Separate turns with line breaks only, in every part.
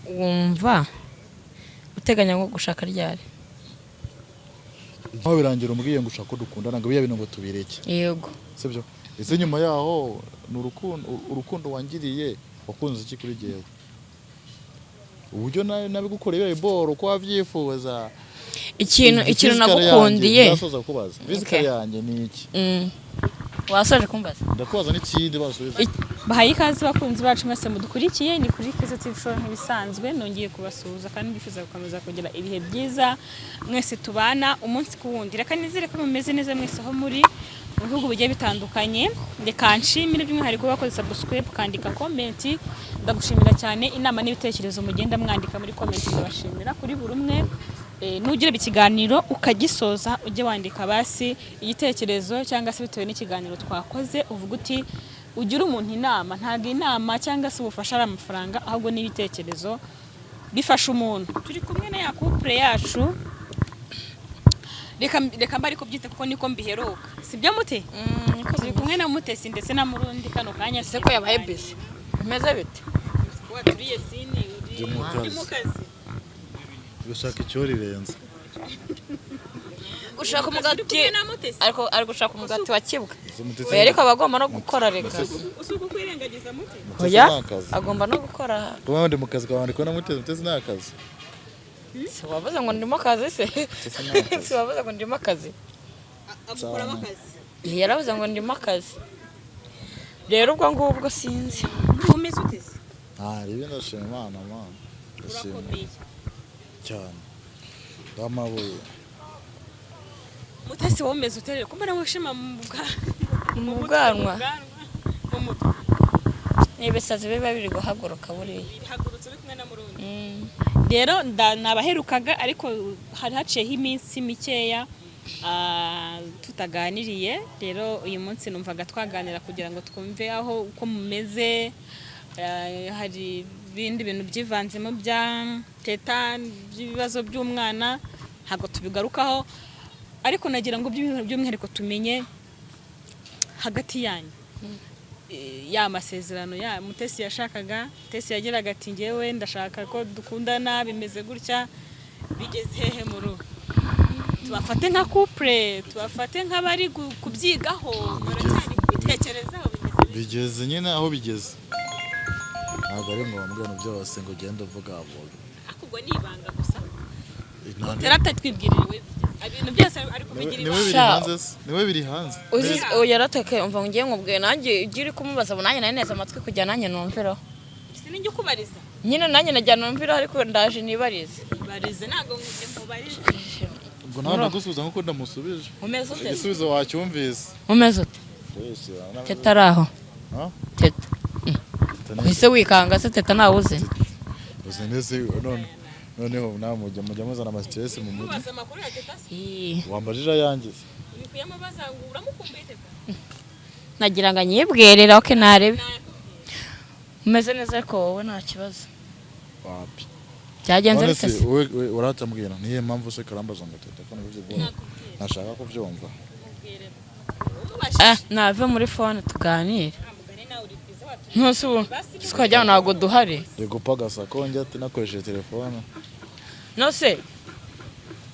Wumva uteganya nko gushaka ryari?
Aho birangira umbwiye ngo ushaka ko dukundana, ngo biriya bintu ngo tubireke.
Yego.
Sibyo? Ese nyuma yaho ni urukundo? Urukundo wangiriye, wakunze iki kuri jyewe? Uburyo nabigukoreye boro uko wabyifuza?
Ikintu
Physical
nagukundiye.
yanjye, ndasoza kubaza, physical yanjye ni iki?
Wasoje kumbaza?
Ndakubaza n'ikindi basubiza.
Bahaye ikaze bakunzi bacu mwese mudukurikiye, ni kuri Keza TV Show nk'ibisanzwe. Nongeye kubasuhuza kandi mbifuza gukomeza kugira ibihe byiza mwese tubana umunsi ku wundi. Reka nizere ko mumeze neza mwese aho muri mu bihugu bigiye bitandukanye. Reka nshimire by'umwihariko bakoze subscribe, ukandika comment, ndagushimira cyane. Inama n'ibitekerezo mugenda mwandika muri comment, ndabashimira kuri buri umwe. Nugira ikiganiro ukagisoza, ujye wandika basi igitekerezo cyangwa se bitewe n'ikiganiro twakoze, uvuga uti ugira umuntu inama. Ntabwo inama cyangwa se ubufasha ari amafaranga, ahubwo n'ibitekerezo bifasha umuntu. Turi kumwe na ya couple yacu, reka mba ariko byite kuko niko mbiheruka, sibyo Mute? Turi kumwe na Mutesi ndetse na Murundi kano kanya.
Ese ko yabaye busy, bimeze bite?
Waturiye sini uri
Ndi mu kazi.
Uri mu kazi.
Gushaka icyo rirenze.
Gushaka
Uri
umugati.
kumwe na Mutesi.
Ariko ari gushaka umugati wa kibwa.
Ese Mutesi?
Oya, ariko aba agomba no gukora reka.
Usuka kwirengagiza Mute.
Mutesi
Oya.
ni akazi.
Agomba no gukora.
Kuba ndi mu kazi kawe, ndi kubona Mutesi, Mutesi ni akazi.
Si wavuze ngo ndimo akazi se?
Mutesi ni akazi.
Si wavuze ngo ndimo akazi?
Agukuramo akazi.
Yaravuze ngo ndimo akazi, rero ubwo ngubwo sinzi.
Umeze uteze?
Nta ribi, ndashima Imana, Mana, ndashima.
Urakomeye.
Cyane, ndamabuye.
Mutesi, wowe umeze uterere kumba nawe wishima mu
Mu
mutwe,
bwanwa.
Mu bwanwa, mu mutwe.
Ni ibisazi biba biri guhaguruka buriya.
Bihagurutse uri kumwe na Murundi. Rero nabaherukaga, ariko hari haciyeho iminsi mikeya tutaganiriye. Rero uyu munsi numvaga twaganira kugira ngo twumve aho uko mumeze. Hari ibindi bintu byivanzemo bya Teta, by'ibibazo by'umwana, ntabwo tubigarukaho, ariko nagira ngo by'umwihariko tumenye hagati yanyu ya masezerano ya Mutesi yashakaga. Mutesi yagiraga ati: "Ngewe ndashaka ko dukundana," bimeze gutya, bigeze hehe mu rugo? Tubafate nka couple, tubafate nk'abari kubyigaho, baracyari kubitekerezaho, bimeze bite?
Bigeze nyine aho bigeze, ntabwo ari ngombwa ibintu byose ngo ugende uvuga vuga.
Ariko ubwo ni ibanga gusa Tera twibwirire we ibintu byose ari kubigira
Niwe
ibanga.
biri
Sha.
hanze se? Niwe biri hanze.
Uzi oya, yarateke, umva ngo ngiye nkubwiye nanjye ibyo uri kumubaza ubu, nanjye nari neza amatwi kugira nanjye numvireho.
Sinijya ukubariza.
Nyine nanjye najya numvireho, ariko ndaje nibarize.
Ibarize, ntabwo nkubarize.
Ubwo nawe ndagusubiza nkuko ndamusubije.
Umeze ute?
Igisubizo wacyumvise.
Umeze ute? Teta ari aho?
Ha?
Teta uhise wikanga se? Teta ntawe uzi?
Uzi neza none noneho nawe mujya muzana ama stress mu mutwe.
Mubaza amakuru ya Teta se?
Ii.
Wambajije ayanjye se?
Uri kuyamubaza ngo uramukumbuye Teta?
Nagira ngo anyibwirire, okay, narebe.
Nayakubwiye.
Umeze neza ariko wowe nta kibazo?
Wapi.
Byagenze
None
bite
se
se?
wowe uratambwira niyo mpamvu se karambaza ngo Teta ko nabyo bwo ntashaka kubyumva?
Mubwire umubashije.
Ah, nave muri phone tuganire.
Mugani nawe uri bwiza watu.
Ntusi ubu twajya ntabwo duhari.
Ndi gupagasa ko njya nakoresheje telefone.
No se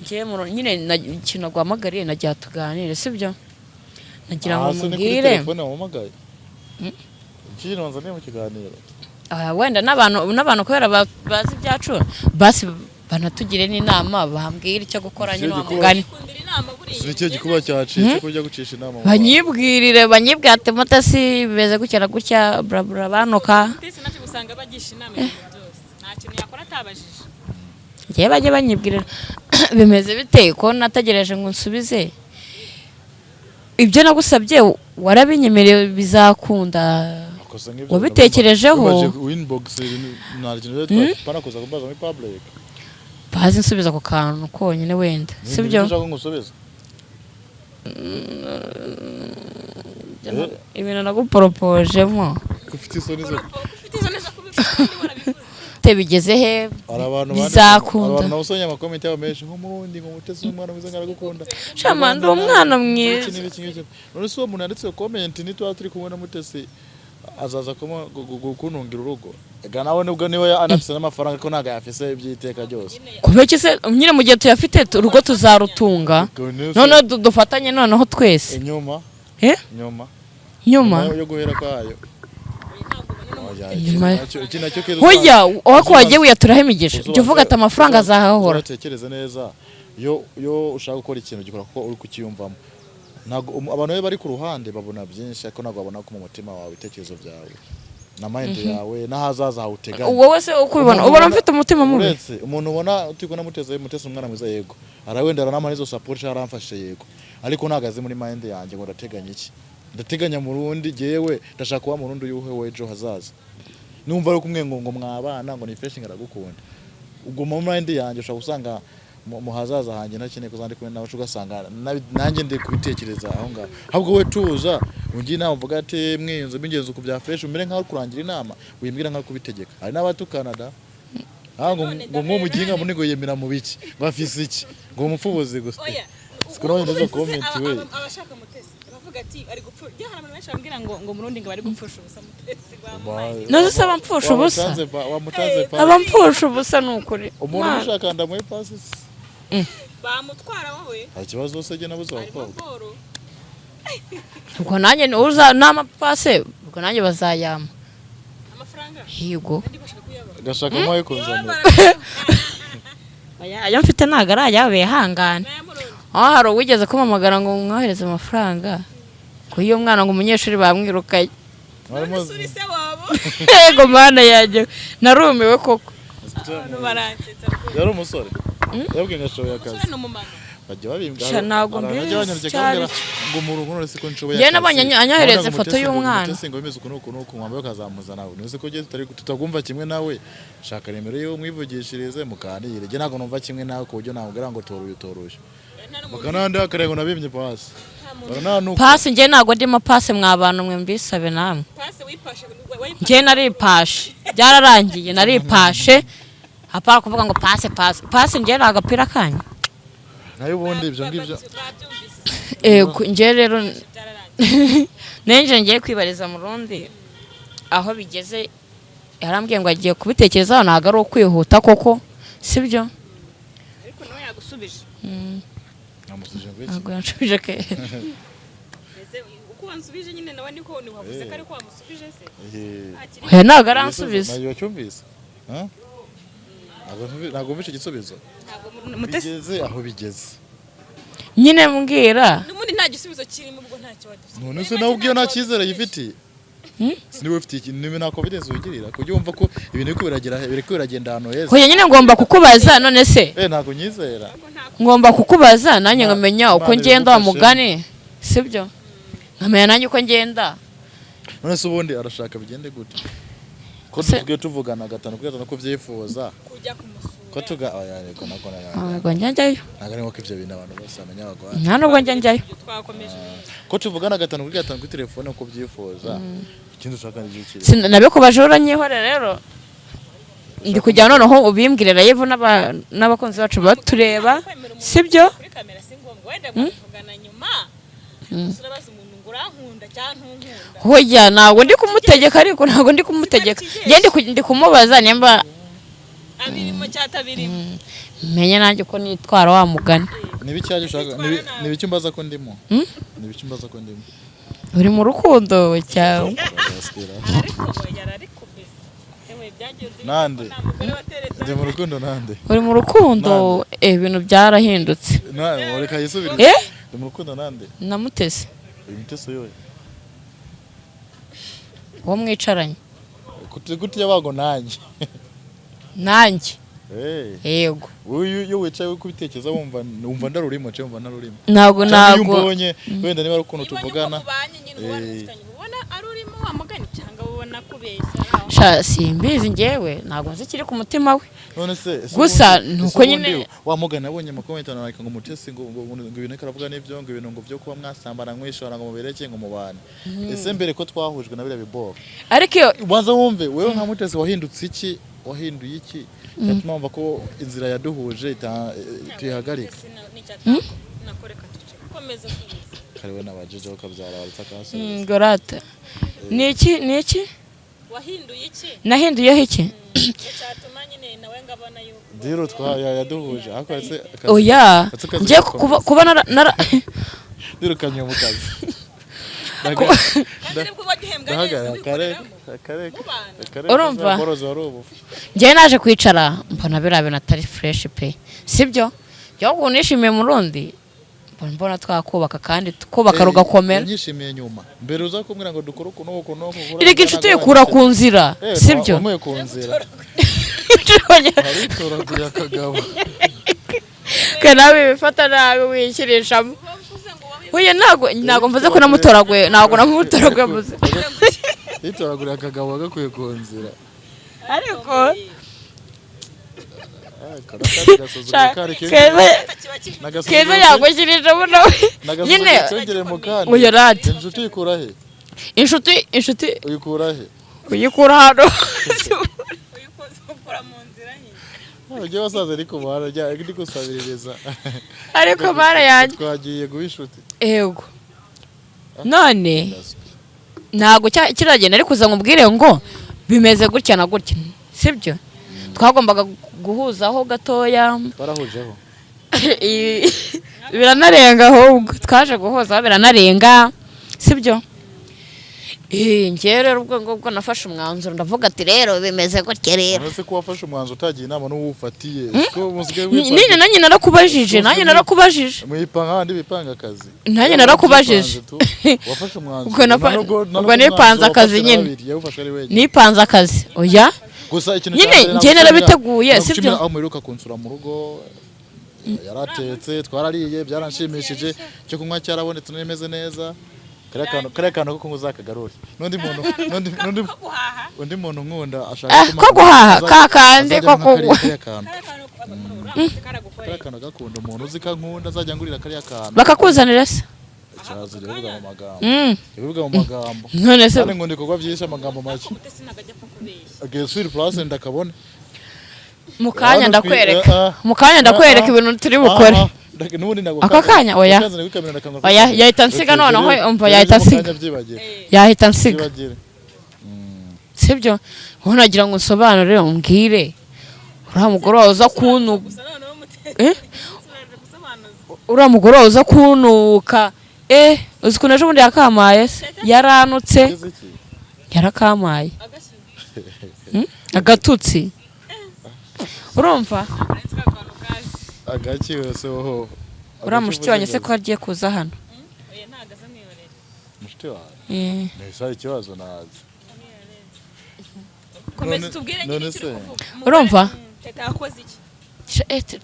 ngiye mu nyine ikintu naguhamagariye nagira tuganire, sibyo? Nagira ngo
Aha se ni kuri
mubwire.
telefone wampamagaye? Ikintu wanzaniye mu kiganiro?
Ah, wenda n'abantu kubera bazi ibyacu, basi banatugire n'inama, bambwire icyo gukora nyine, wa mugani.
Kundira inama buriya.
Si nicyo gikuba cyacitse ko ujya gucisha inama mu bantu?
Banyibwirire, banyibwire ati: "Mutesi, bimeze gutya na gutya," bla bla, banuka.
Mutesi naje gusanga bagisha inama ibintu byose, nta kintu yakora atabajije.
Ngewe bajye banyibwirira bimeze bite, ko nategereje ngo nsubize ibyo nagusabye, warabinyemereye, bizakunda?
Akosa nk'ibyo.
Wabitekerejeho?
Wibajije inbox ibintu, nta kintu rero twapana kuza kumbaza muri public.
Bazi nsubiza ku kantu konyine wenda, sibyo?
Nibyo ushaka ngo ngusubize?
Ibintu naguporoposejemo.
Ko ufite isoni zo
Ufite izo neza kubivuga kandi warabivuze.
Te bigeze he?
Hari abantu
Bizakunda?
Abantu nabusonye ama comment yabo menshi nko Murundi, ngo Mutesi ni umwana mwiza, ngo aragukunda.
Shama, ndi umwana mwiza.
Iki n'iki n'iki. None se uwo muntu yanditse iyo comment, nituba turi kumwe na Mutesi, azaza kuntungira urugo? Ega nawe nubwo niwe anafise n'amafaranga, ariko ntabwo ayafise by'iteka ryose.
Kubera iki se nyine mu gihe tuyafite urugo tuzarutunga, noneho dufatanye noneho twese.
Inyuma.
Eh?
Inyuma.
Nyuma.
Nyuma yo guhera kwayo. Oya, iki iki nacyo kiza.
Hujya aho wagiye wiyaturaho imigisha, jya uvuga ati amafaranga azahahora.
Uzatekereze neza, iyo ushaka gukora ikintu, gikora kuko uri kukiyumvamo. Ntabwo abantu iyo bari ku ruhande babona byinshi, ariko ntabwo babona ko mu mutima wawe, ibitekerezo byawe na mind yawe n'ahazaza hawe uteganya.
Wowe se uko ubibona,
Umuntu
ubona mfite umutima mubi?
Uretse umuntu ubona turi kubona Mutesi, Mutesi umwana mwiza, yego, arawenda aranampa n'izo support, aramfashe, yego, ariko ntabwo azi muri mind yanjye ngo ndateganya iki, ndateganya mu rundi, jyewe ndashaka kuba mu rundi uyuhe w'ejo hazaza. Numva ari kumwe ngo mwabana, ngo ni fresh, aragukunda, ubwo mu mind yanjye ushobora gusanga mu hazaza hanjye ntakeneye kuzandi kumwe nawe, ugasanga nanjye ndi kubitekereza aho ngaho. Ahubwo we tuza ungiye inama, uvuga ati mwiyunze bigenze uku bya fresh, umere nkaho uri kurangira inama, wimbwira nkaho kubitegeka. Hari n'abatukana da. Ah, ngo nk'umuginga muri ngo yemera mu biki, ngo afise iki, ngo umupfubuzi gusa.
Oya.
Siko nabonye izo comment we.
Abashaka Mutesi bavuga ati ari gupfu rya, hari abantu benshi bambwira ngo Murundi ngo bari gupfusha ubusa Mutesi bamuhaye.
Nazo se abampfusha ubusa?
Wamutanze pa.
Abampfusha ubusa ni ukuri.
Umuntu
Mana.
ushaka ndamuhe pasi.
Bamutwara wowe.
Nta kibazo se, jye nabuze
Harimo
abakobwa.
boro.
Ubwo nanjye uza n'amapase, ubwo nanjye bazayampa.
Amafaranga.
Yego.
Ndi bashaka kuyabona.
Gashaka muhaye kunzanira.
Oya, ayo mfite ntabwo ari ayabo, bihangane.
N'aya Murundi.
Aho hari uwigeze kumpamagara ngo mwohereze amafaranga ngo iyo mwana ngo umunyeshuri bamwirukanye.
Harimo.
Suri se wabo.
Yego mana yanjye, narumiwe koko.
Abantu baransetsa rwose.
Yari umusore yabwiye ngo ashoboye akazi.
Umusore ni umumama.
Bajya babimbwa.
Sha, ntabwo
Hari
mbizi
abajya banyandikira
cyane.
bakambwira ngo mu rugo none siko nshoboye
Njyewe
akazi.
nabonye anyohereza
Urabona ngo
ifoto
Mutesi ngo
y'umwana.
Mutesi ngo bimeze uku n'uku n'uku, mwambaye ukazamuzana nawe ntuzi ko njye tutagumva kimwe nawe, shaka nimero yiwe umwivugishirize muganire. Njye ntabwo numva kimwe nawe ku buryo namubwira ngo tora uyu, tora uyu, bakanandi akareba ngo nabimye pasi barananuka.
Pasi njye ntabwo ndimo pasi, mwa bantu mwe mbisabe namwe.
Pase wipashe wayipashe.
Njye naripashe, byararangiye, naripashe, apara kuvuga ngo pase pase pase, njye ni agapira kanyu.
Nayo ubundi ibyo ngibyo.
Babyumvise.
Ego, njye rero
Byararangiye.
nenje ngiye kwibariza mu rundi aho bigeze, yarambwiye ngo agiye kubitekerezaho, ntabwo ari ukwihuta koko, sibyo?
Ariko nawe yagusubije.
Namusubije ngo iki?
Ntabwo yanshubije ke.
Ese uko wansubije nyine nawe niko wavuze ko ariko wamusubije se?
Eh,
Akiri
Oya, ntabwo aransubiza.
Ntabwo wacyumvise? Ha? Ntabwo wumvise igisubizo?
Ntabwo Mutesi
Bigeze aho bigeze.
Nyine mbwira.
N'ubundi nta gisubizo kirimo, ubwo ntacyo wadusubiza.
None se nawe ubwiyo nta cyizere yifitiye? Niba ufite iki, niba nta confidence wigirira kujya wumva ko ibintu biriko biragera, biriko biragenda ahantu heza.
Oya nyine ngomba kukubaza, none se?
Eh, ntabwo nyizera.
Ngomba kukubaza nanjye nkamenya uko
Imana
ngenda wa
ibigufashemo.
mugani, sibyo? Nkamenya nanjye uko ngenda.
None se ubundi arashaka bigende gute, ko tugiye tuvugana gatanu kuri gatanu ko ubyifuza?
Kujya kumusura.
Ko tuga, oya, yego, nako
Ntabwo njya njyayo.
Ntabwo ari nko ibyo bintu abantu bose bamenya abagore.
Nta nubwo njya njyayo.
Twakomeje.
Ko tuvugana gatanu kuri gatanu kuri telefone uko ubyifuza, ikindi ushaka ni iki?
Nabikubaje uranyihore rero, ndi kugira noneho ubimbwire live n'abakunzi bacu batureba, sibyo?
Kuri kamera si ngombwa, wenda mukavugana nyuma. Gusa urabaza umuntu ngo urankunda cyangwa ntunkunda?
Hoya, ntabwo ndi kumutegeka, ariko ntabwo ndi kumutegeka, njye ndi kumubaza nimba
abirimo cyangwa atabirimo.
Menye nanjye uko nitwara wa mugani.
Ni ibiki yaje ushaka? Ni ibiki umbaza ko ndimo?
Hmm?
Ni ibiki umbaza ko ndimo?
Uri mu rukundo cyawe.
Ariko yararikubise, ewe byagenze bite?
Nande?
Ko nta mugore wateretse.
Ndi mu rukundo nande?
Uri mu rukundo, ibintu byarahindutse.
Na reka yisubire.
Eh.
Ndi mu rukundo nande?
Namutese.
Uyu Mutesi yoye?
Uwo mwicaranye.
Gute yabago nanjye?
Nanjye.
Eh.
Yego.
Uyu iyo wicaye uri kubitekereza, wumva ndarurimo cyangwa wumva ntarurimo?
Ntabwo
Cyangwa iyo
ntabwo
umbonye wenda niba ari ukuntu
Niba
tuvugana.
nyuko mubanye nyine ubona
Eh.
ufitanye, ubona ari urimo wa mugani cyangwa ubona kubeshya?
Sha, simbizi, njyewe ntabwo nzi ikiri ku mutima we.
None se ese
Gusa
ubundi-
nuko
ese ubundi
nyine-
wa mugani nabonye amakomenti arandika ngo Mutesi ngo ibintu ariko aravuga nibyo, ngo ibintu ngo byo kuba mwasambana mwishora ngo mubereke ngo mubane. Ese mbere ko twahujwe na biriya biboro?
Ariko iyo
Ubanza wumve, wewe nka Mutesi wahindutse iki, wahinduye iki cyatuma wumva ko inzira yaduhuje tuyihagarika?
Nakoreka tuce komeza subiza.
Kariwe n'abajeje ukabyara baretse akahasubiza.
Gorata, ni iki, ni iki?
Wahinduye iki
Nahinduyeho iki?
Cyatuma nyine nawe ngabona yuko
Deal yaduhuje ariko ese akazi-
Oya,
ese akazi
ngiye
gakomeza.
kuba nara
Nirukanye mu kazi.
Kandi nibwo uba gihembwa neza
Ndahagarara kare
wikoreramo
kare
Mubana.
kare.
Urumva?
Borozi wari ubu.
Njyewe naje kwicara mbona biriya bintu atari fresh pe, sibyo? Njyewe ukuntu nishimiye Murundi, mbona twakubaka kandi tukubaka rugakomera.
Yanyishimiye nyuma. Mbere uza kumbwira ngo dukore uku n'uku n'uku.
Erega inshuti yikura ku nzira, sibyo?
Wamuye ku nzira. Aritoraguye akagabo.
Ke nawe bifata nabi wishyirishamo.
Wavuze ngo wabi
Oya, ntabwo mvuze ko namutoraguye, ntabwo namutoraguye mvuze.
Yitoraguriye akagabo gakwiye ku nzira.
Ariko
Ah, karakari gasuzuguro kari
Keza
kiba kivuze.
N'agasuzuguro
Keza yagushyirishamo nawe nyine.
Cyongere mu kandi.
Oya rata.
Inshuti uyikura he?
Inshuti
Uyikura he?
uyikura hano.
Uyikoze ukora mu nzira nyine.
Ujye wasaza ariko barajya ndi gusabiririza.
Ariko mara yanjye.
Twagiye guha inshuti.
Ego, none ntabwo kiragenda, ariko uza nkubwire ngo bimeze gutya na gutya, sibyo? Twagombaga guhuzaho gatoya.
Twarahujeho.
Biranarenga, ahubwo twaje guhuzaho biranarenga, sibyo? Njyewe rero ubwo ngubwo nafashe umwanzuro, ndavuga ati rero bimeze gutya rero.
Uretse ko wafashe umwanzuro utagiye inama n'uwufatiye. Siko musigaye
Nyine nanjye narakubajije, nanjye narakubajije.
Mwipanga handi bipanga akazi.
Nanjye narakubajije.
Wafashe umwanzuro.
Ubwo ubwo nipanze akazi nyine.
Yawufashe ari wenyine.
Nipanze akazi, oya.
Gusa ikintu
Nyine
cya mbere
njye narabiteguye,
nagushimira
sibyo?
aho muheruka kunsura mu rugo, yaratetse twarariye, byaranshimishije, icyo kunywa cyarabonetse nimeze neza. Kariya kantu ko kunywa uzakagarure. N'undi muntu n'undi n'undi
Ko guhaha.
undi muntu nkunda ashaka
Ah, ko guhaha, ka kandi
azajya
ko
ampa
kunywa.
kariya kantu.
Kariya kantu uramutse karagukoreye.
Kariya kantu gakunda umuntu uzi ko ankunda azajya angurira kariya kantu.
Bakakuzanira se?
Ikibazo jya ubivuga mu magambo. Jya ubivuga mu magambo.
None se
Kandi nkunda ibikorwa byinshi, amagambo make.
Ariko Mutesi ntabwo ajya apfa kubeshya.
Okay, sur place ndakabona.
Mu kanya
Hano
ndakwereka.
ah,
Mu kanya ndakwereka
ah,
ibintu turi bukore.
Ah, n'ubundi ntabwo
Aka kanya, oya.
Kanze kuri kamera ndakanga.
Oya, yahita ansiga noneho, umva, yahita ansiga. Yahita ansiga, sibyo? Wowe nagira ngo unsobanurire, umbwire uriya mugore wawe uza kunuka.
Gusa noneho Mutesi
Eh?
uraje gusobanuza.
Uriya mugore wawe uza kunuka, eh, uzi ukuntu ejo bundi yakamaye se? Yaranutse, yarakamaye.
Agashyi.
Agatutsi, urumva?
Uretse ka kantu kazi.
Agaki wese woho.
Uriya mushiki wanjye se ko agiye kuza hano?
Oya, ntabwo aza, mwihorere.
Mushiki wawe.
Eh.
Nese ikibazo nazi.
Komeza utubwire nyine
none
icyo uri
se?
kuvuga.
Urumva?
Teta yakoze iki?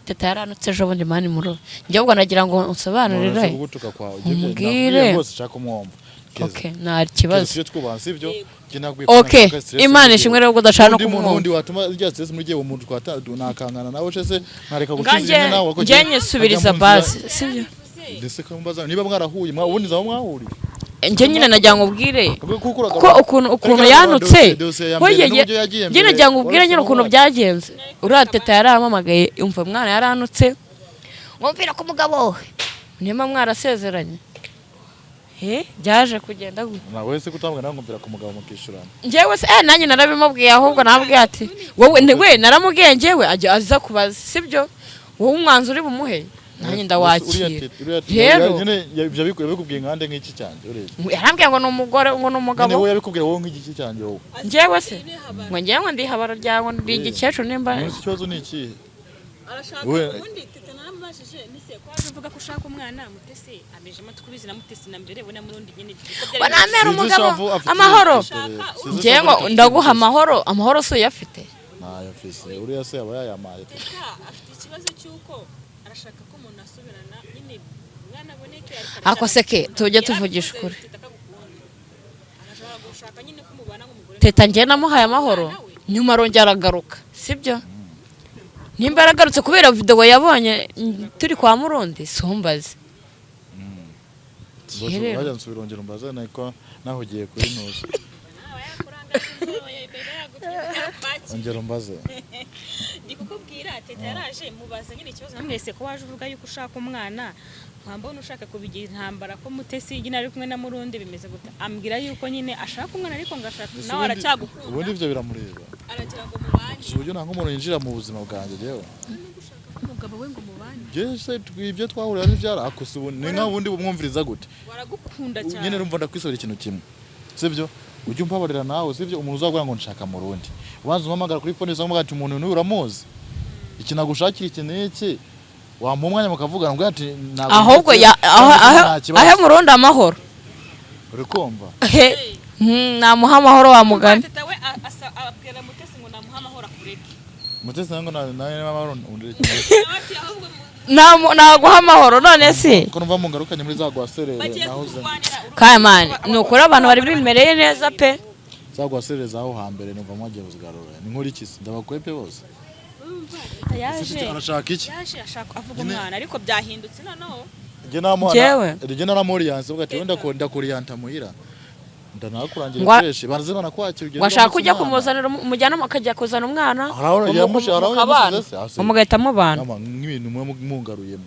Teta yaranutse ejo bundi mani muri njye, ubwo nagira ngo unsobanurire.
None se kugutuka kwawe.
Umbwire.
Rwose nshaka kumwumva.
Okay, nta kibazo.
Keza twubaha, sibyo? Njye ntabwo
Okay, Imana ishimwe rero ko udashaka no
undi muntu
kumwumva.
wundi watuma rya stress muri gihe umuntu twata nakangana nawe se nkareka gukiza
Nganjye
imwe nawe.
njye nyisubiriza basi, sibyo?
Ndetse ko mbaza niba mwarahuye ubundi zaba mwahuriye.
Njye nyine nagira ngo ubwire
Kuko
kuko ukuntu yanutse. Oye, njye nagira ngo ubwire nyine ukuntu byagenze. Uriya teta yarampamagaye, umva, mwana yaranutse mwumvira ko umugabo we niba mwarasezeranye. Byaje kugenda gute?
Nawe se kutambwa nawe ngumvira ku mugabo mukishurana.
Njyewe se, nanjye narabimubwiye, ahubwo nabwiye ati wowe we naramubwiye njyewe ajya aza kubaza, sibyo? Wowe umwanzuro uri bumuhe nanjye ndawakira. Rero-
Nyine ibyo yabikubwiye nkande nk'iki cyanjye urebye.
Yarambwiye ngo ni umugore, ngo ni umugabo.
Nyine wowe yabikubwiye wowe nk'igiki cyanjye wowe.
Njyewe se ngo njyewe ngo ndi ihabara ryawe, ndi igikecuru nimba.
None se ikibazo ni ikihe?
Arashaka ubundi teta naramubajije nise ko waje uvuga ko ushaka umwana Mutesi amejemo tukubizi na Mutesi na mbere we na Murundi nyine uko byari
Ngo namere
Sinzi
umugabo
ishavu afitiye
amahoro.
Mutesi. Sinzi
Njyewe
ishavu
ngo
afitiye
ndaguha
Mutesi.
amahoro, amahoro si uyafite.
Ntayo mfise, uriya se aba yayamaye.
Teta afite ikibazo cy'uko arashaka ko umuntu asubirana nyine umwana aboneke, ariko
Ako se ke, tujye
Yarabivuze,
tuvugisha ukuri.
Teta akagukunda, arashaka gushaka nyine ko mubana nk'umugore.
Teta njyewe namuhaye amahoro, nyuma arongera aragaruka, sibyo? Nimba yaragarutse kubera videwo yabonye turi kwa Murundi, sumbaze.
Bose
Rero.
bajya nsubira ongera umbaze niko nahugiye kuri ntuza.
Nawe yakurangaje inzobe, yagutwika.
Ongera umbaze.
Ndi kukubwira Teta yaraje mubaza nyine ikibazo namwese ko waje uvuga yuko ushaka umwana, nkambona ushaka kubigira intambara ko Mutesi nyine ari kumwe na Murundi bimeze gute, ambwira yuko nyine ashaka umwana ariko ngo ashaka nawe aracyagukunda.
Ubundi ibyo biramureba,
aragira ngo mubane.
Si uburyo nanga umuntu yinjira mu buzima bwanjye yewe
Umugabo we ngo mubane.
Byese ibyo twahurira ntibyara akose ubu ni nka bundi bumwumviriza gute?
Waragukunda cyane.
Nyine urumva ndakwisabira ikintu kimwe, sibyo? Ujye umbabarira nawe, sibyo? Umuntu uzavuga ngo nshaka Murundi, ubanza umpamagara kuri phone uzamuga ati umuntu n'uyu uramuzi, iki nagushakira iki n'iki, wampa umwanya mukavugana ngo ati ntabwo
Ahubwo
ndetse
ya aho
cyangwa se
aho
nta kibazo.
ahe Murundi amahoro.
Uri kumva?
He, namuha amahoro wa mugani.
Teta we abwira Mutesi ngo namuha amahoro akureke.
Mutesi nango na nawe amahoro undi.
Nawe ati ahubwo
Naguha amahoro none se?
Ko numva mungarukanye muri za gwaserere
bagiye
nahoze
kukurwanira.
Kamani ni ukuri abantu bari bimereye neza pe.
Za gwaserere zaho hambere numva mwagiye kuzigarura, ni nkuri iki se? Ndabakwepe bose.
Yaje
Arashaka iki?
Yaje ashaka avuga umwana ariko byahindutse noneho.
Njye namuha.
Njyewe?
Njye naramuriyanse uvuga ati wenda ndakorianta muhira ndanakurangira fresh banze banakwakira ugende
Ngo ashaka
uramutse
kujya
umwana.
kumuzanira umujyana akajya kuzana umwana
Hari aho yamushe- hari aho
mukabana.
yamusize se? Ase.
Mugahita mubana.
Nama nk'ibintu muba mungaruyemo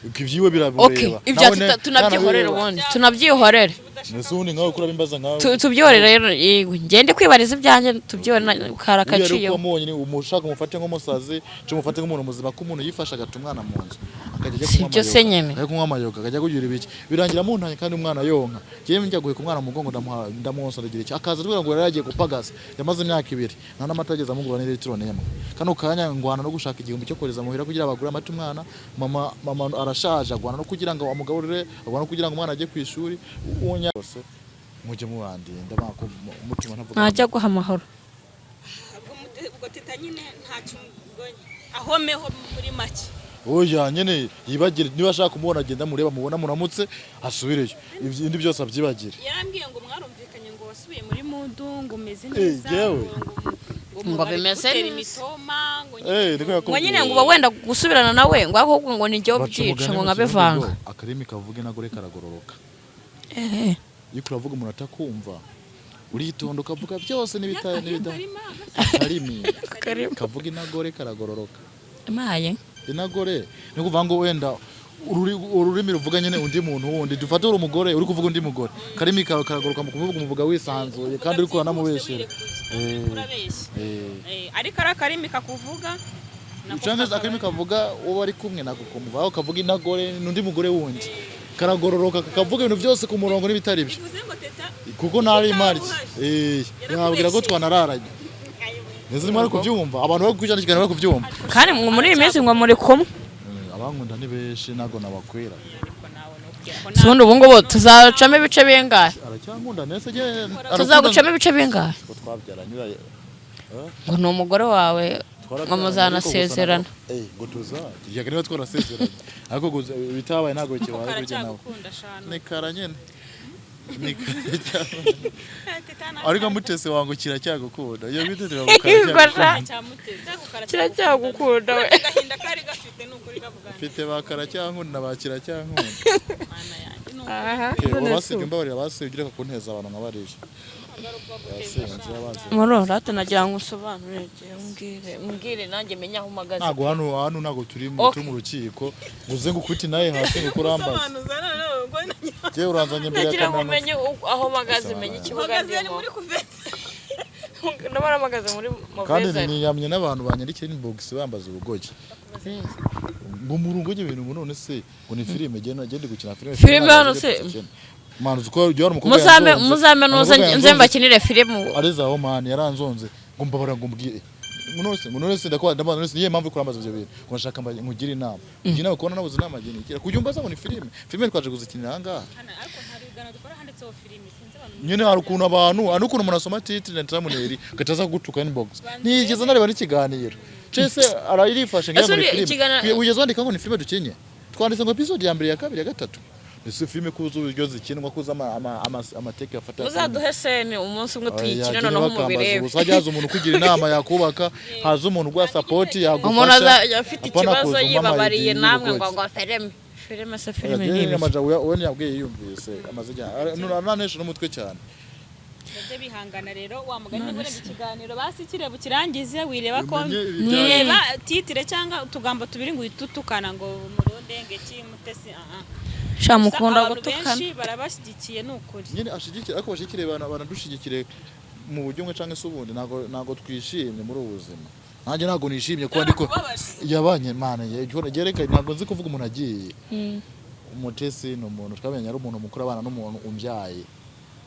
ibyiwe birabireba.
Okay, ibyo tunabyihorere, ubundi tunabyihorere.
Ese ubundi nkawe kuri abimbaza nkawe?
Tubyihorere rero, yego ngende kwibariza ibyanjye tubyihorere kara
Uriya rero
kaciye.
uko wamubonye ni umushaka umufate nk'umusazi cyangwa umufate nk'umuntu muzima, ko umuntu yifashe agata umwana mu nzu akajya ajya
Si
kunywa
ibyo se
amayoga,
nyine.
akajya kunywa amayoga, akajya kugira ibiki, birangira muntanye kandi umwana yonka. Njyewe njya guheka umwana mu mugongo, ndamuha, ndamwonsa, ndagira iki, akaza atubwira ngo yari yagiye gupagasa, yamaze imyaka 2 nta n'amata ageze amugura n'ilitiro n'imwe. Kano kanya ngwana no gushaka 1000 cyo kohereza muhira kugira bagure amata umwana. Mama arashaje, agwana no kugira ngo amugaburire, agwana no kugira ngo umwana ajye ku ishuri. Uwo yose mujye mubandinda bako mutima ntavuga.
Ntajya guha amahoro.
Ubwo Teta nyine ntacyo ubwo ahomeho muri make.
Oya nyene yibagire, niba ashaka kumubona agenda mureba, mubona muramutse asubireyo, ibindi byose abyibagire.
Yarambwiye ngo mwarumvikanye, ngo wasubiye muri mood, ngo umeze neza.
Jewe.
Ngo
Ngo
bari
bimeze
kugutera
neza.
imitoma ngo
Eh, niko
Ngo
yakubwiye.
nyine ngo uba wenda gusubirana nawe, ngo ahubwo ngo ni njyewe
Baca
ubyica
umugani
ngo
mu Kirundi
nkabivanga.
ngo akarimi kavuga inagore karagororoka.
Ehe.
Iyo uravuga umuntu atakumva, uritonda ukavuga byose n'ibita n'ibita. Akarimi kavuga inagore karagororoka.
Maye.
Inagore ni ukuvuga ngo wenda ururimi ruvuga nyine undi muntu wundi, dufate uri umugore uri kuvuga undi mugore, karimi kawe karagoroka mu kuvuga, umuvuga wisanzuye kandi uri kuranamubeshyera.
Urabeshya.
Eh.
Ariko ari akarimi kakuvuga nako.
Cyangwa se akarimi kavuga uwo bari kumwe nako kumva aho kavuga inagore n'undi mugore wundi karagororoka, kakavuga ibintu byose ku murongo n'ibitari byo.
Bivuze ngo Teta
Kuko ntari imari yabwira ko twanararanye neza, urimo kubyumva, abantu bari gukurikirana ikiganiro bari kubyumva.
Kandi ngo muri iyi minsi ngo muri kumwe.
Abankunda ni benshi, ntabwo nabakwira.
Ariko nawe nubwira ko
Si ubundi ubu ngubu tuzacamo ibice bingahe?
Aracyankunda nese.
Tuzagucamo ibice bingahe?
Ko twabyaranye
Ngo ni umugore wawe, ngo muzanasezerana.
Ngo tuza yaga niba twarasezeranye, ariko gusa ibitabaye ntabwo kibaye burya nawe.
Karacyagukunda shano.
Ni kara nyene, ni kara. Ariko Mutesi wangu kiracyagukunda, iyo bitete
Ngo sha.
Kiracyagukunda
Kiracyagukunda we.
Agahinda kari gafite ni ukuri kavugana.
Mfite ba karacyankunda ba kiracyankunda.
Mana yanjye ni
Aha.
Okay, ubu basibye, imbabarira, basibye, reka kunteza abantu nka bariya basinze bazi.
Muro rata nagira ngo usobanure, umbwire umbwire nanjye menye aho mpagaze.
Ntabwo hano ntabwo turi mu
Okay.
turi mu rukiko ngo uze ngukubite nawe hasi ngo ukurambaze.
Sobanuza noneho ngo
Jewe uranzanye imbere ya
Nagira ngo
kamera.
umenye aho mpagaze, menye ikibuga
uhagaze ni
ndimo.
muri kuvete.
Ndabona mpagaze muri
Kandi
muveze.
niyamye n'abantu banyandikira inbox bambaza urugogi ngo murongoge ibintu, ngo none se ngo ni filime genda genda gukina filime.
Filime hano se?
Manu uko ujya umukobwa
Muzame
yanzonze.
muzame nuze
Umukobwa
nze
yanzonze.
mbakinire filime.
Areza aho mani yaranzonze ngo mbabara ngo mbwire ngo none se ndakwa ndabona none se niye mpamvu kurambaza ibyo bintu, ngo nashaka nkugire inama, ngira inama kubona nabuze inama genda ikira kujya umbaza ngo ni filime. Filime twaje kuzikinira aha ngaha.
Hano ariko hari ibiganiro dukora handitseho filime, sinzi abantu.
Nyine hari ukuntu abantu, hari ukuntu umuntu asoma titre na thumbnail agahita gutuka inbox. Ntiyigeze nareba n'ikiganiro cese arayirifashe ngira
Ese
ngo ni
uri
filime. Wigeze wandika ngo ni filime dukinye? Twanditse ngo episode ya mbere, ya kabiri, ya gatatu. Ese filime kuza uburyo zikinwa, kuza amateka yafata?
Muzaduhe sene umunsi umwe tuyikine
Oya,
noneho
bakambaza
mubirebe.
ubusa. Hajya haza umuntu ukugira inama yakubaka, haza umuntu uguha support yagufasha.
Umuntu azajya afite
Apana
ikibazo
kuza umpa
yibabariye
amayidi
namwe ngo
y'urugogi.
ngo filime filime se
Oya,
filime
Jyewe
ni ibiki?
Nyamaja we yabwiye yumvise amaze igihe aranesha n'umutwe cyane.
Bajye bihangana rero wa mugani niba ureba ikiganiro basi kireba ukirangize, wireba ko
Umenye ibijyanye.
wireba titre cyangwa utugambo tubiri ngo uhite utukana ngo murundenge ki Mutesi, aha.
Sha, mukunda
Abantu
gutukana.
benshi barabashyigikiye, ni ukuri.
Nyine ashigikire, ariko bashigikire banadushigikire mu buryo bumwe cyangwa se ubundi. Ntabwo twishimye muri ubu buzima, nanjye ntabwo nishimye kuba ndiko yabanye mana yereka. Ntabwo nzi kuvuga umuntu agiye. Umutesi ni umuntu twamenye ari umuntu mukuru, abana n'umuntu umbyaye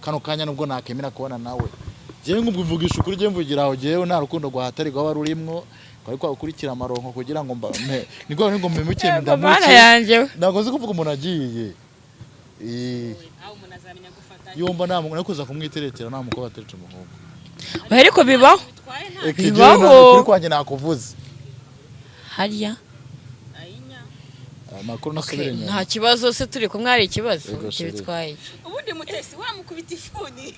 kano kanya, nubwo nakemera kubona nawe jewe nkubwo mvugisha ukuri, jewe mvugira aho, jewe nta rukundo rwahatari rwaba rurimwo, kwari kwagukurikira amaronko kugira ngo niko ngo mpemuke.
Mana
Ndamuke.
yanjye we.
Ntabwo nzi kuvuga umuntu agiye. Eh,
Aho umuntu azamenya gufata.
Yumva nta muntu kuza kumwiteretera, nta mukobwa ateretse umuhungu.
Oya, ariko bibaho.
Bitwaye nta
Eka,
Bibaho.
jewe ntabwo kuri kwanjye nakuvuze.
Harya
ayinya.
Amakuru nasubire inyuma.
Nta kibazo se, turi kumwe hari ikibazo?
Yego,
Ibyo
chérie.
bitwaye iki?
Ubundi Mutesi wamukubita ifuni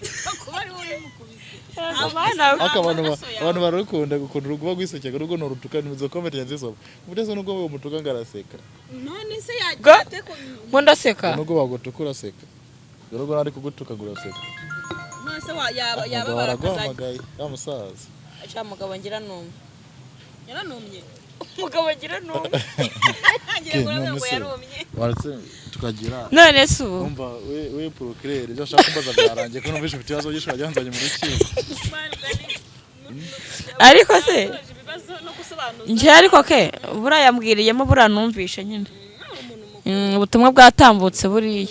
kuba ari wowe mukubise.
Abana.
Ariko abantu bararukunda, gukunda urugo rwisekera, urugo nurutuka nizo comment nzisoma. Mutesi nubwo bamutuka ngo araseka.
None se
Ga-
yagira ate ko
Ngo ndaseka?
Nubwo bagutuka uraseka, urugo nari kugutuka ngo uraseka.
None se yaba
Umugabo
yababara akazajya
araguhamagaye wa musaza.
Sha, mugabo ngira numwe.
Yaranumye.
Umugabo ngira numwe.
Ngira ngo
None
uravuga ngo
se
yarumye.
Waretse tukagira
None se ubu
umva we procureur, ibyo ashaka kumbaza byarangiye, ko numvise ufite ibibazo byinshi wajyanzanye mu rukiko.
Ariko se
ibibazo no gusobanuza.
Njye ariko ke buriya yambwiriyemo, buriya numvishe nyine ubutumwa bwatambutse buriya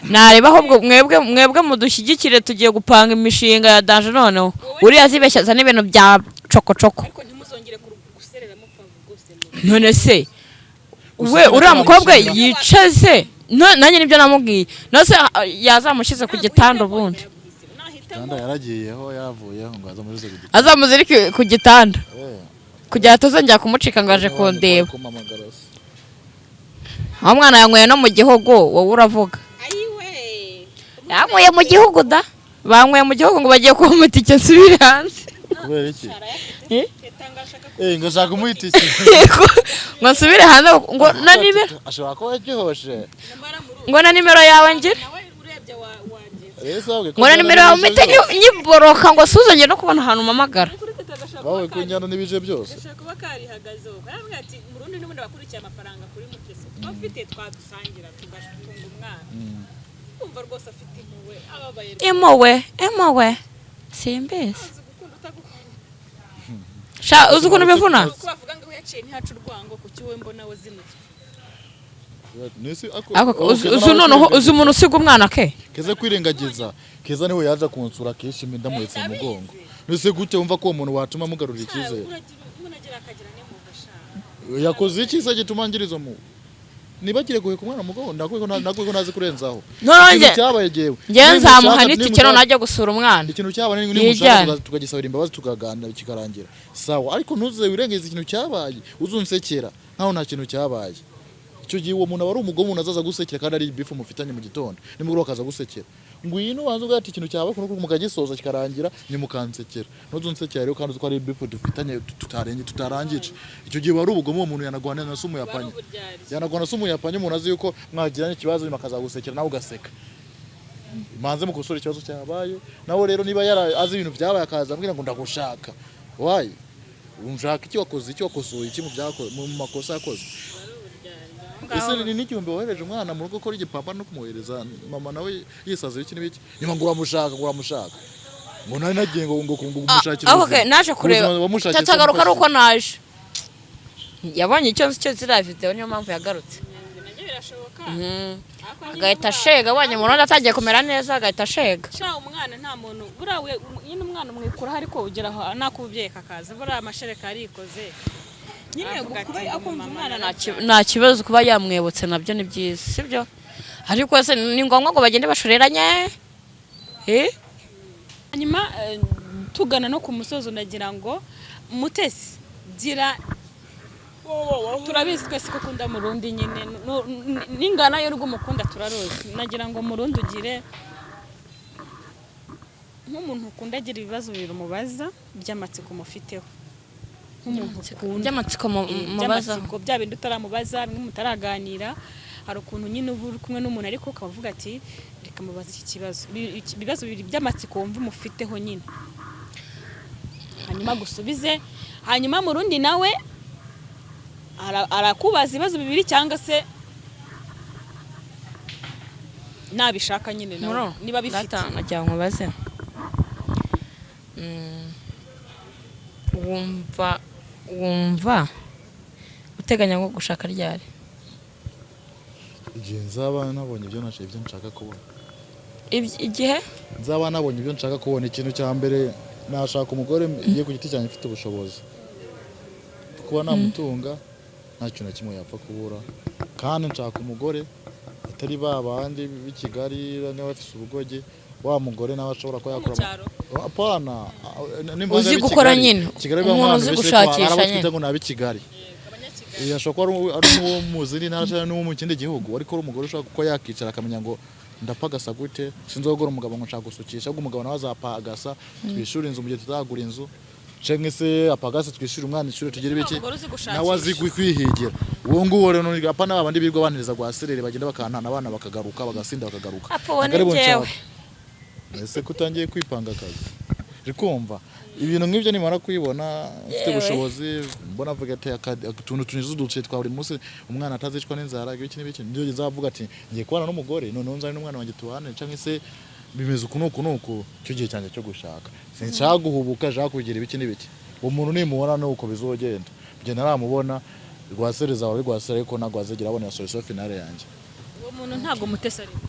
nareba. Ahubwo mwebwe mudushyigikire, tugiye gupanga imishinga ya danger. Noneho uriya azibeshya azana ibintu bya cokocoko.
Ariko ntimuzongere guserera mupfa rwose.
None se
Gusa
we
icyo
uriya mukobwa
namushimira-
yicaze nanjye nibyo namubwiye. None se yazamushyize ku gitanda ubundi?
Gitanda yaragiyeho, yavuyeho ngo azamujuze ku gitanda.
Azamuzirike ku gitanda
Eh,
kugira atazongera kumucika ngo aje kundeba.
Kumpamagara se.
Aho umwana yanyweye no mu gihugu, wowe uravuga.
Ayiwe.
Yanyweye mu gihugu da, banyweye mu gihugu ngo bagiye kumpa itike nsubire hanze.
Kubera iki?
Eh?
Eh, ngo ashaka kumuha itike.
Yego, ngo nsubire hanze ngo na nimero
Ashobora kuba yaryohoshe.
Ngo na nimero yawe ngira.
Nawe urebye wagira
Rero se babwiye ko
Ngo na
njyana
nimero yawe
n'ibije
mpite
byose.
nyiboroka ngo suzongere no kubona ahantu mpamagara.
Kuri teta agashaka
Bawe
kuba
ko njyana n'ibije byose.
Gashobora kuba karihagazeho, karavuga ati Murundi n'ubundi abakurikiye amafaranga kuri Mutesi tuba afite twadusangira tugatunga umwana. Kumva rwose afite impuhwe, ababaye.
Impuhwe, impuhwe, simbizi.
Uzi gukunda utagukunda.
Sha, uzi ukuntu bivuna.
Uko bavuga ngo yaciye ntihaca urwango, kuki wowe mbona we zinutswe?
Nisi ako.
Ariko
Oh,
uzi
Keza
uzi
nawe
noneho
kwirengagiza.
uzi umuntu usiga umwana ke.
Keza kwirengagiza. Keza niwe yaje kunsura akishima ndamuhetse mu mugongo. Nese gute wumva ko uwo muntu watuma mugarurira icyizere?
Umuntu agira akagira n'impuhwe sha.
Yakoze iki se gituma ngirizo mu nibagire guheka umwana mu mugongo? Ndakwiye ko ntazi kurenzaho.
Noneho
Ikintu
njye
cyabaye jewe.
njyewe
Nimushaka-
nzamuha n'itike noneho
nimushaka-
ajya gusura umwana.
Ikintu cyabaye ni
Yijyane.
nimushaka tukagisabira imbabazi, tukaganira kikarangira, sawa. Ariko ntuze wirengagize ikintu cyabaye, uzunsekera nkaho nta kintu cyabaye. Icyo gihe uwo muntu aba ari umugome. Umuntu azaza gusekera kandi ari ibifu mufitanye mu gitondo, nimugoroba akaza gusekera. Ngwino ubanze uvuge ati ikintu cyabaye kuno, mukagisoza kikarangira, ntimukansekera. Ntuzunsekera rero kandi uzi ko ari ibifu dufitanye tutarenge tutarangije. Icyo gihe wari ubugome. Uwo muntu yanagwana na se umuyapanye, yanagwana se umuyapanye. Umuntu azi yuko mwagiranye ikibazo, nyuma akazagusekera nawe ugaseka. Manze mukosora ikibazo cyabaye. Nawe rero niba yara azi ibintu byabaye, akaza ambwira ngo ndagushaka, wayi unshaka iki? Wakoze iki? Wakosoye iki mu byako mu makosa yakoze? Ese ni n'igihumbi wohereje umwana mu rugo ukora igipapa no kumwohereza mama nawe yisaza ibiki n'ibiki, nyuma ngo uramushaka, ngo uramushaka, ngo nari nagiye ngo kumushakira
Ah, okay,
ubuzima.
Naje kureba
Ubuzima wamushakiye se
tata agaruka ari
umufashe?
uko naje yabonye icyo nzi cyo ziriya video, niyo mpamvu yagarutse.
Nabyo birashoboka. Ariko nyine
Agahita ashega, abonye Murundi atangiye kumera neza agahita ashega.
Sha, umwana nta muntu buriya nyine umwana umwikuraho, ariko ugera aho nakubyeyi kakaza buriya amashereka arikoze nyine
Avuga
kuba
ati,
akunze umwana.
Nta kibazo, kuba yamwibutse nabyo ni byiza, sibyo? Ariko se ni ngombwa ngo bagende bashoreranye, eh?
Hanyuma tugana no ku musozo, nagira ngo Mutesi gira, turabizi twese ko ukunda Murundi nyine, n'ingana yo rw'umukunda turaruzi. Nagira ngo Murundi ugire nk'umuntu ukunda, agira ibibazo bibiri umubaza by'amatsiko mufiteho nk'umuntu ukunda.
By'amatsiko mubazaho.
By'amatsiko, bya bindi utaramubaza, bimwe mutaraganira. Hari ukuntu nyine uba uri kumwe n'umuntu ariko ukaba uvuga ati reka mubaze iki kibazo. Ibibazo bibiri by'amatsiko wumva umufiteho nyine, hanyuma gusubize. Hanyuma mu rundi nawe arakubaza ibibazo bibiri, cyangwa se nabishaka nyine nawe
Muro,
niba bifite.
Data, nagira ngo nkubaze. Wumva uteganya nko gushaka ryari?
Igihe nzaba nabonye ibyo nshaka kubona.
Igihe
Nzaba nabonye ibyo nshaka kubona. Ikintu cya mbere, nashaka umugore igiye ku giti cyanjye mfite ubushobozi kuba namutunga, nta kintu na kimwe yapfa kubura. Kandi nshaka umugore atari ba bandi b'i Kigali bamwe bafise ubugogi, wa mugore nawe ashobora kuba
Mu
yakora
cyaro.
Apana, nimba
Uzi
ab'i
gukora
Kigali.
nyine.
Kigali
Umuntu
bamwe
uzi
abantu benshi
gushakisha
ariko hari abo
nyine.
twita ngo ni ab'i Kigali. Ashobora kuba ari n'uwo mu zindi ntara cyangwa n'uwo mu kindi gihugu, ariko ari umugore ushobora kuba yakicara akamenya ngo ndapagasa gute, sinzogora umugabo ngo nshaka gusukisha, ahubwo umugabo nawe azapagasa twishyure inzu mu gihe tutagura inzu, canke se apagase twishyure umwana ishuri, tugire ibiki.
Umugore uzi gushakisha.
Nawe azi kwihigira. Uwo nguwo rero apana babandi birirwa bantereza gwa serere, bagenda bakantana abana bakagaruka, bagasinda bakagaruka.
Apo, uwo
Ntabwo ari
ni
bo
njyewe.
nshaka. Ese ko utangiye kwipanga akazi? Uri kumva ibintu nk'ibyo nimara kwibona mfite
Yewe.
ubushobozi, mbona avuga ati utuntu tunyuze uduce twa buri munsi, umwana atazicwa n'inzara, ibiki n'ibiki, nibyo nzavuga ati ngiye kubana n'umugore, noneho nzane n'umwana wanjye tubane, cyangwa se bimeze uku n'uku n'uku. Icyo gihe cyanjye cyo gushaka, sinshaka guhubuka, nshaka kugira ibiki n'ibiki. Uwo muntu nimubona nuko bizogenda, njye ntaramubona. Rwasereza wawe rwasere, ariko ntabwo azigera abona solution finale yanjye.
Uwo muntu ntabwo Mutesi arimo.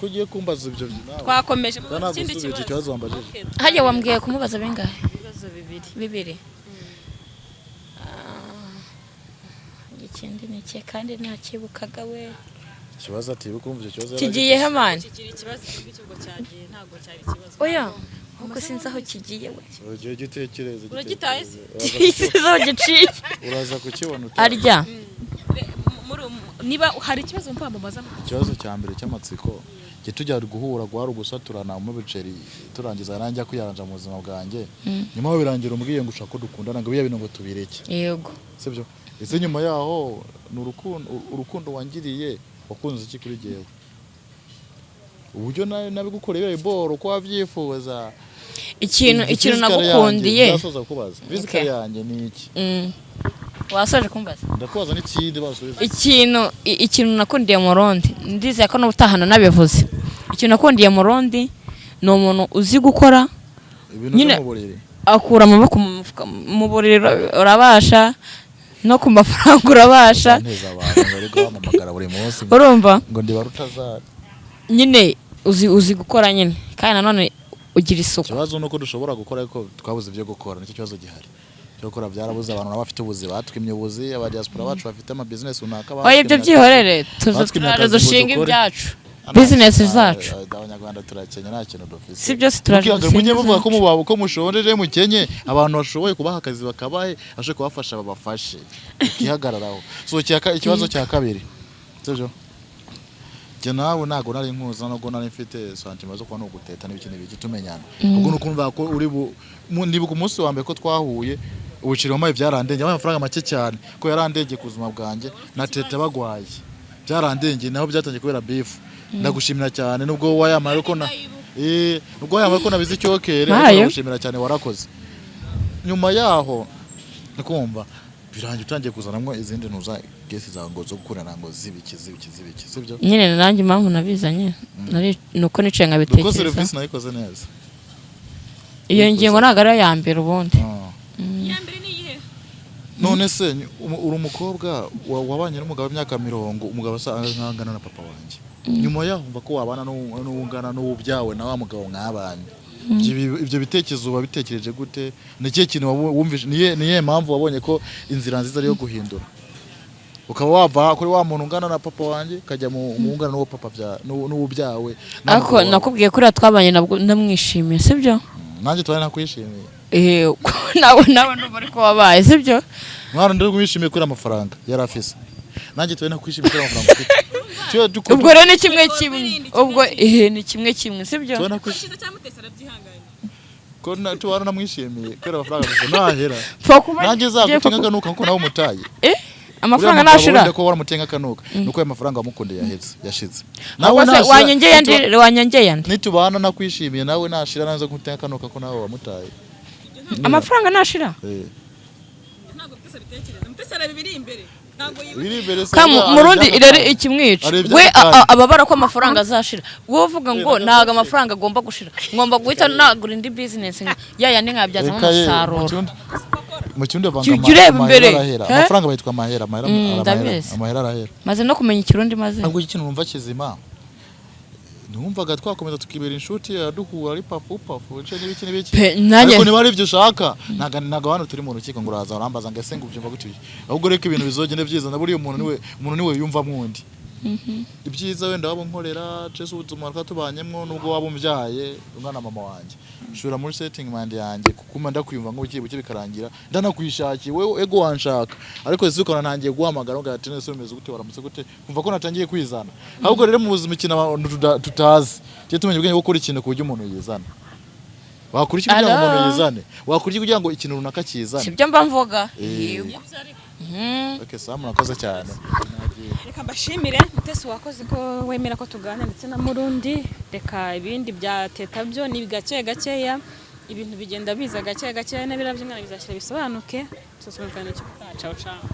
Ko ugiye kumbaza ibyo nawe?
Twakomeje mu
Ntabwo
kindi
usubije
kibazo.
ikibazo wambajije.
Okay,
Hajya wambwiye kumubaza bingahe?
Ibibazo bibiri.
Bibiri. Ah, ikindi ni iki kandi ntakibukaga we?
Ikibazo atibuka, urumva icyo kibazo
Kigiye he man?
Kikiri ikibazo icyo ngicyo, ubwo cyagiye, ntabwo cyari ikibazo.
Oya, ahubwo sinzi aho kigiye we.
Ugiye gitekereza.
Uragitaye se?
Sinzi aho giciye.
Uraza kukibona utaha.
Arya.
Niba hari ikibazo wumva wamubaza.
Ikibazo cya mbere cy'amatsiko, jye tujya guhura guhara ugusaturana mu biceri, turangiza nanjye kwiyaranja mu buzima bwanjye, nyuma aho birangira umbwiye ngo ushaka ko dukundana, ngo biriya bintu ngo tubireke.
Yego.
Sibyo? Ese nyuma yaho ni urukundo, urukundo wangiriye, wakunze iki kuri jyewe, uburyo nabigukoreye boro uko wabyifuza?
Ikintu
Physical
nagukundiye.
yanjye, ndasoza kukubaza physical
Okay.
yanjye ni iki?
Wasoje kumbaza?
Ndakubaza n'ikindi basubiza.
Ikintu nakundiye Murundi, ndizeye ko n'ubutaha nabivuze, ikintu nakundiye Murundi ni umuntu uzi gukora.
Ibintu
Nyine-
byo mu buriri.
Akura amaboko mu mufuka. Mu buriri urabasha, no ku mafaranga urabasha.
Nteza abantu bari guhamagara buri munsi
Urumva?
ngo ndi barutazari.
Nyine uzi gukora nyine, kandi nanone ugira isuku.
Ikibazo ni uko dushobora gukora ariko twabuze ibyo gukora, nicyo kibazo gihari. Ibyo gukora byarabuze, abantu nabo bafite ubuzi batwimye ubuzi, aba diaspora bacu bafite ama business runaka
Oya, ibyo
batwimye akazi.
byihorere, tuza
Batwimye
turaje
akazi ngo
dushinga
dukore.
ibyacu,
Hano,
business zacu.
Abanyarwanda turakenya, nta kintu dufise.
Si byose, turaje
Mukihangana, mujye
dushinga
muvuga ko
izacu.
mubawe ko mushonje, mukenye, abantu bashoboye kubaha akazi bakabahe, abashoboye kubafasha babafashe, ukihagararaho. So ikibazo cya kabiri, sibyo? Jye nawe ntabwo nari nkuza, nubwo nari mfite sentiments zo kuba nuguteta n'ibiki n'ibiki tumenyana, ubwo ni ukumva ko uri ndibuka umunsi wa mbere ko twahuye, ubuciri wampaye byarandengeye, wampaye amafaranga make cyane ko yarandengeye ku buzima bwanjye, na teta bagwaye byarandengeye, naho byatangiye kubera beef. Ndagushimira cyane nubwo wayamaye, ariko na nubwo wayamaye ko nabize icyokere, ariko
Mayo.
ndagushimira cyane, warakoze. Nyuma yaho ndikumva birangiye utangiye kuzanamo izindi ntuza gesi zawe ngo zo gukurana, ngo zibiki zibiki zibiki, sibyo?
Nyine nanjye impamvu nabizanye ni uko nicaye
Nuko
nkabitekereza.
Serivisi nayikoze neza.
Iyo ngingo ntabwo ari iya mbere ubundi.
Ah.
Iya mbere ni iyihe?
None se uri umukobwa wabanye n'umugabo w'imyaka 40, umugabo asa nk'angana na papa wanjye, nyuma yaho umva ko wabana n'ungana n'uwubyawe na wa mugabo mwabanye. Ibyo bitekerezo uba bitekereje gute? Ni ikihe kintu wumvise? Niye mpamvu wabonye ko inzira nziza ari iyo guhindura, ukaba wava kuri wa muntu ungana na papa wanjye, ukajya mu ungana n'uwo papa n'uwubyawe na
Ariko
mugabo wawe?
nakubwiye kuriya twabanye nabwo ndamwishimiye, sibyo?
Nanjye twari nakwishimiye.
Nawe ndumva ariko wabaye, sibyo?
Mwana, ndi kumwishimiye kuri amafaranga yari afise, nanjye twari nakwishimiye kuri amafaranga ufite.
Ubwo rero ni kimwe kimwe, ubwo ni kimwe kimwe, sibyo?
Tuba nakwishimiye.
Icyiza cya Mutesi arabyihanganiye.
Ko tuba namwishimiye kubera amafaranga gusa nahera
Pfa kuba
nanjye
ngiye
zaguta nkaganuka nkuko nawe umutaye.
Eh? Amafaranga
Uriya mugabo
nashira.
wenda ko waramutenga akanuka, nuko ayo mafaranga wamukundiye yaheze, yashize.
Ahubwo se
nashira-
wanyongeye andi, wanyongeye andi.
Nitubana nakwishimiye, nawe nashira naza kumutenga akanuka ko nawe wamutaye.
Amafaranga nashira.
Ntabwo Mutesi abitekereza. Mutesi areba ibiri imbere, ntabwo yibuka.
Biri imbere se.
Kamu Murundi irari ikimwica.
Areba
We
iby'akanya.
ababara ko amafaranga azashira. Wowe uvuga ngo
Eh,
ntabwo amafaranga agomba gushira, ngomba guhita nagura indi business ya yandi nkayabyazamo
Reka ye, mu
umusaruro.
Mu kirundi bavanga
Jya ureba
amahera
imbere.
arahera.
Eh?
Amafaranga bayitwa amahera, amahera amahera,
Ndabizi.
amahera arahera.
Maze no kumenya Ikirundi maze.
Ntabwo ikintu numva kizima, numvaga twakomeza tukibera inshuti, duhura ari pafu pafu nce n'ibiki n'ibiki.
Pe, nanjye-
Ariko niba ari ibyo ushaka, ntago hano turi mu rukiko ngo uraza urambaza ngo ese ngo ubyumva gute? Ahubwo reka ibintu bizogende byizana. Buriya umuntu niwe, umuntu niwe yumva mwundi ibyiza wenda waba unkorera cese ubuzima twatubanyemwo, nubwo waba umbyaye umwana mama wanjye, nshobora muri setting mind yanjye kukuma ndakwiyumva nk'ubuki buke bikarangira ndanakwishakiye wewe. Ego wanshaka, ariko ese ukabona ntangiye guhamagara ngo ati nese umeze gute, waramutse gute, kumva ko natangiye kwizana. Ahubwo rero mu buzima ikintu abantu tutazi, tujye tumenya ubwenge bwo gukora ikintu ku buryo umuntu yizana. Wakora iki kugira ngo umuntu
Alo?
yizane? Wakora iki kugira ngo ikintu runaka kizane?
Sibyo mba mvuga.
Eh.
Yego.
Okay, sawa, murakoze cyane.
Reka mbashimire. Mutesi, wakoze ko wemera ko tuganira, ndetse na Murundi. Reka ibindi bya Teta byo ni gake gakeya, ibintu bigenda biza gake gakeya, n'abira by'umwana bizashyira bisobanuke. Tuzasubira mu kiganiro cy'ubutaha. Ciao ciao.